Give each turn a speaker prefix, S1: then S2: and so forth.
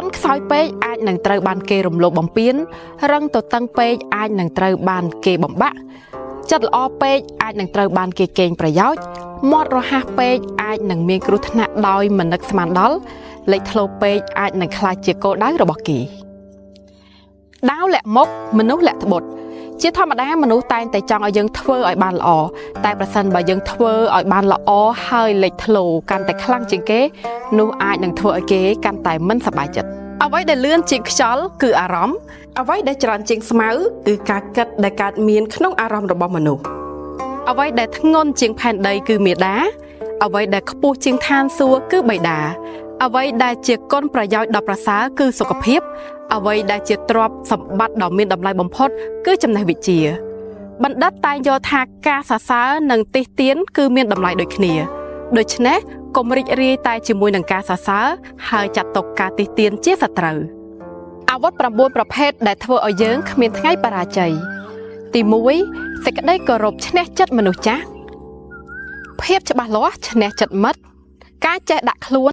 S1: ន់ខ្សោយពេកអាចនឹងត្រូវបានគេរំលោភបំពានរឹងទទឹងពេកអាចនឹងត្រូវបានគេបំបាក់ចិត្តល្អពេកអាចនឹងត្រូវបានគេកេងប្រយោជន៍មាត់រហ័សពេកអាចនឹងមានគ្រោះថ្នាក់ដោយមិននឹកស្មានដល់លេចធ្លោពេកអាចនឹងក្លាយជាគោលដៅរបស់គេដាវលាក់មុខមនុស្សលាក់ត្បុតជាធម្មតាមនុស្សតែងតែចង់ឲ្យយើងធ្វើឲ្យបានល្អតែប្រសិនបើយើងធ្វើឲ្យបានល្អហើយលេចធ្លោកាន់តែខ្លាំងជាងគេនោះអាចនឹងធ្វើឲ្យគេកាន់តែមិនសប្បាយចិត្តអ្វីដែលលឿនជាងខ្យល់គឺអារម្មណ៍
S2: អ្វីដែលច្រើនជាងស្មៅគឺការគិតដែលកើតមានក្នុងអារម្មណ៍របស់មនុស្ស
S1: អ្វីដែលធ្ងន់ជាងផែនដីគឺមេដាអ្វីដែលខ្ពស់ជាងឋានសួគ៌គឺបិតាអ្វីដែលជាគុណប្រយោជន៍ដ៏ប្រសើរគឺសុខភាពអ្វីដែលជាទ្រព្យសម្បត្តិដ៏មានតម្លៃបំផុតគឺចំណេះវិជ្ជាបណ្ឌិតតែងយល់ថាការសរសើរនិងតិះទៀនគឺមានតម្លៃដូចគ្នាដូច្នេះកុំរីករាយតែជាមួយនឹងការសរសើរហើយចាត់ទុកការតិះទៀនជាសត្រូវអាវុធ9ប្រភេទដែលធ្វើឲ្យយើងគ្មានថ្ងៃបរាជ័យទី1សេចក្តីគោរពឈ្នះចិត្តមនុស្សចាស់ភាពច្បាស់លាស់ឈ្នះចិត្តមិត្តការចេះដាក់ខ្លួន